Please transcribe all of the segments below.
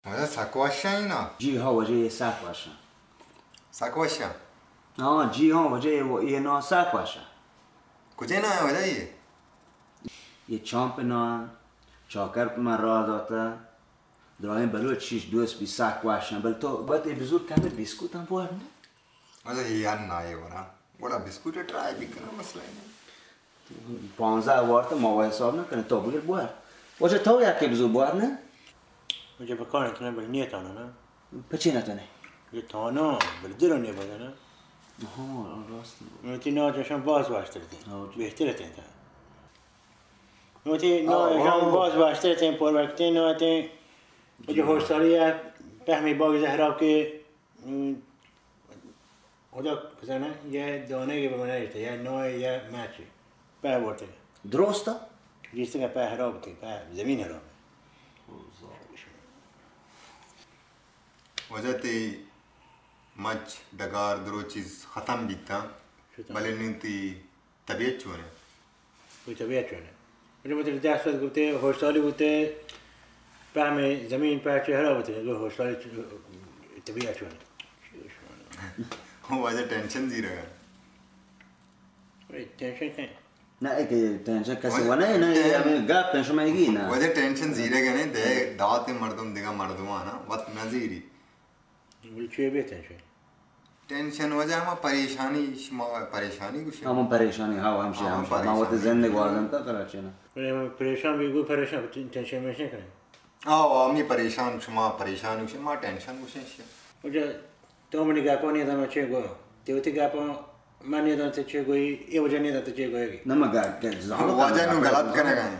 واجہ سک وش ایں نا؟ جی ہاں واجہ، اے سک وش ایں۔ سک وش ایں؟ ہاں جی ہاں واجہ، اے و-، اے نا سک وش ایں۔ کجے نا ایں واجہ اے؟ اے چامپ نا، چاکر پہ من راہ داتہ۔ دراہیں بلوچ شیش دوست بی، سک وش ایں۔ بل تو بد اے بزور کمے بیسکوت ہم بوار نہ؟ واجہ اے یار نا اے ورا۔ گڑا بیسکوٹ ٹرائی بکناں، مسئلہ نہ ایں۔ پانزدہ وارت، ما و حساب نکنیں، تو بگر بوار۔ واجہ تو یکے بزور بوار نہ؟ واجہ بکار اتنے بل نیتانا نا۔ پچے نتنے؟ اے تانا، بل دل نیبگا نا۔ ہاں، راست۔ وتی نا چشم باز واشتر دیں۔ ہاں جی۔ بہتر اتیں تا۔ وتی نا چشم باز واشتر اتیں، پر وقتیں نا اتیں۔ واجہ ہوشتاری ہے، پہمی باغ زہرا کے، ام، خدا بزانه، یه دانه که به من نریخته، یه نوع، یه مچی. په ورته. درسته؟ دیسته که په خراب بوده، په زمین خراب. واجہ تئی مچ، ڈگار، درو چیز ختم بیتاں، شتاں۔ بلے نوں تئی طبیعت چون ایں؟ وتی طبیعت چون ایں؟ مطلب، مطلب، دست وقت گپتے، ہوشتالی بوتے، پہمے زمین پہ چہرہ بوتے، اگر ہوشتالی چ-، طبیعت چون ایں؟ واجہ ٹینشن زیرگا۔ اے ٹینشن کئے؟ نہ، اے کہ ٹینشن کسے واجہ و نہ، نہ، اے ٹین-، ہمیں گپ ایں، شما گی نا۔ واجہ ٹینشن زیرگا نہ، دے دات مردم دگہ مردماں نا، وت نہ زیری۔ بلے چے بے ٹینشن؟ ٹینشن واجہ ہما پریشانی، شما پریشانی گوشے؟ ہما پریشانی، ہاں، ہمشی، ہاں، ہمشی۔ ما وتی پریشانی۔ زند گوازن تا کراچی نا۔ بلے من پریشان بی گو پریشان، ٹینشن مینشن کریں۔ آو، ہمے پریشان، شما پریشان گوشے، ما ٹینشن گوشیں شی۔ واجہ تو منی گپانی دم چے گو؟ تے وتی گپاں من نیدان تے چے گوئی، اے واجہ نیدان تے چے گوئی۔ نہ، ما گا-، گا-، زانو واجہ نوں غلط کنگا ایں۔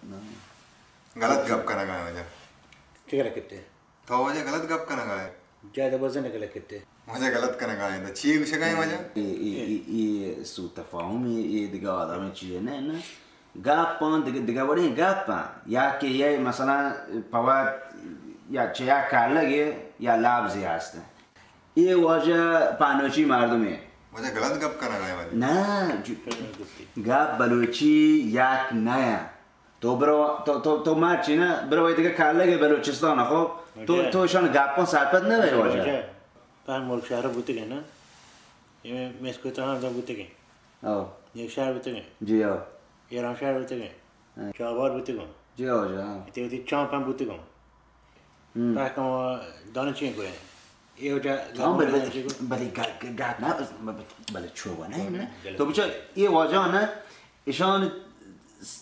نہ۔ غلط گپ کنگا ایں واجہ۔ چے غلط کپتے؟ تو واجہ غلط گپ کنگا ئے۔ جائدہ بزن غلط کپتے۔ واجہ غلط کنگا ایں، تو چی گوشگا ایں واجہ؟ اے، اے، اے، اے سوء تفاہم، اے، اے دگہ آدم چیزے نہ، نہ۔ گپاں دگہ، دگہ وڑیں گپاں۔ یا کہ یہ مثلاً پوات یا چیا کلگے یا لبزے ہستیں۔ اے واجہ پانوچی مردمے۔ واجہ غلط گپ کنگا ئے واجہ۔ نہ، جو-، گپ بلوچی یک نہ۔ تو برو، تو، تو، تو مرچی نہ، برو وتی دگہ کلگے بلوچستان، خب؟ تو، واجہ۔ تو شان گپاں سرپد نہ بے واجہ۔ واجہ۔ پہل ملک شہر بوتگے نہ؟ یہ مسکوت ہاں دا بوتگے۔ او۔ یک شہر بوتگے۔ جی او۔ ایران شہر بوتگے۔ ہاں۔ چابار بوتگوں۔ جی او جی، ہاں۔ تے وتی چامپ ہم بوتگوں۔ ہم۔ پہکم دانے چین گوئے۔ اے وجہ ہاں، بلے، بلے، بلے گا-، گا-، گا-، نہ، بلے چو نہ، نہ۔ تو بچار، اے واجہ نہ، اشان،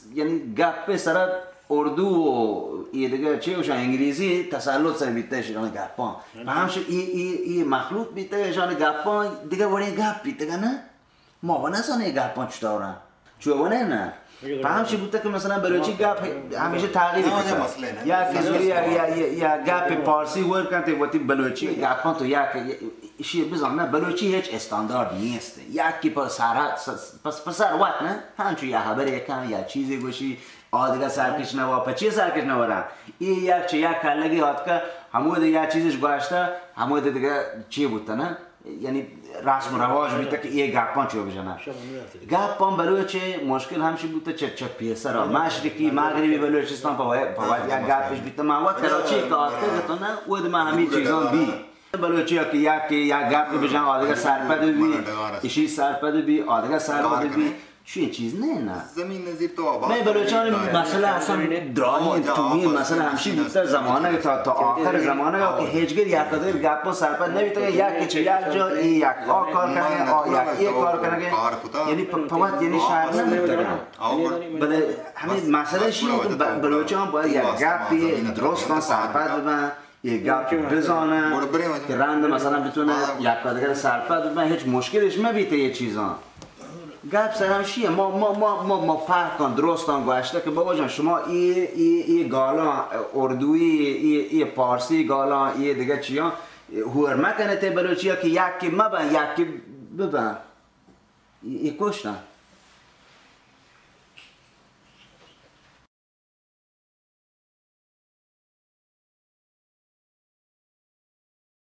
یعنی گپ سر اردو و اے دگہ چے وشان انگریزی تسلط سر بیتہ اشان گپاں۔ ہاں۔ پہمش اے، اے، اے مخلوط بیتہ اشان گپاں، دگہ وڑیں گپ بیتگا نہ۔ ما و نزانیں اے گپاں چطور انت۔ چو و نہ نہ۔ پہمشی بوتہ کہ مثلاً بلوچی گپ ہمیشہ تغییر نہ، واجہ کتہ۔ مسئلہ نہ۔ یا کہ زوری یا، یا، یا، یا گپ پارسی ور کنت، وتی بلوچی گپاں تو یا کہ اشی بزان نہ، بلوچی ہچ استاندارد نیست۔ یا کہ پہ سر، س-، پس، پہ سر وقت نہ، ہنچو یا خبرے کن، یا چیزے گوشی، آدگہ سرکش نہ وا، پہ چی سرکش نہ ورا؟ اے یک چہ یک کلگی آتکہ، ہمود یا چیزش گوشتہ، ہمود دگہ چی بوتہ نہ؟ یعنی رسم و رواج بیتہ کہ اے گپاں چو بجنن۔ گپاں بلوچ مشکل ہمشی بوتہ چہ، چہ پیسرا۔ مشرقی، مغربی بلوچستان پہ وے-، پہ وت یک گپش بیتہ۔ ما وت کراچی کہ آتکگ اتوں نہ، اود ما ہمے چیزاں بی۔ بلوچی کہ یک، یک گپ بجن، آدگہ سرپد بی، اشی سرپد بی، آدگہ سرپد بی۔ چوئیں چیز نہ نہ۔ زمین نظیر تو آباد مئے بلوچانی مسئلہ اصلاً دراہیں، توہیں مسئلہ ہمشی بوتہ زمانگ تا، تا آخر زمانگ کہ ہچبر یک دگہ گپاں سرپد نہ بیتگ، یک چہ یک جا اے یک آ کار کنگ، آ یک اے کار کنگ، یعنی پ-، پہ وت یعنی شاعر نہ بیتگ۔ بلے ہمے مسئلہ اشی کہ ب-، بلوچاں باید یک گپے درستاں سرپد ببن۔ اے گپ بزانن کہ رند مثلاً بتونن یک دگر سرپد ببن، ہچ مشکلش مبیت اے چیزاں۔ گپ سر ہمشی، ما، ما، ما، ما، ما فرقاں درستاں گوشتہ کہ بابا جان، شما اے، اے، اے گالاں، اردوی، اے، اے پارسی گالاں، اے دگہ چیاں ہور مکنت بلوچیا کہ یکے مبن، یکے ببن۔ اے، اے کشتن۔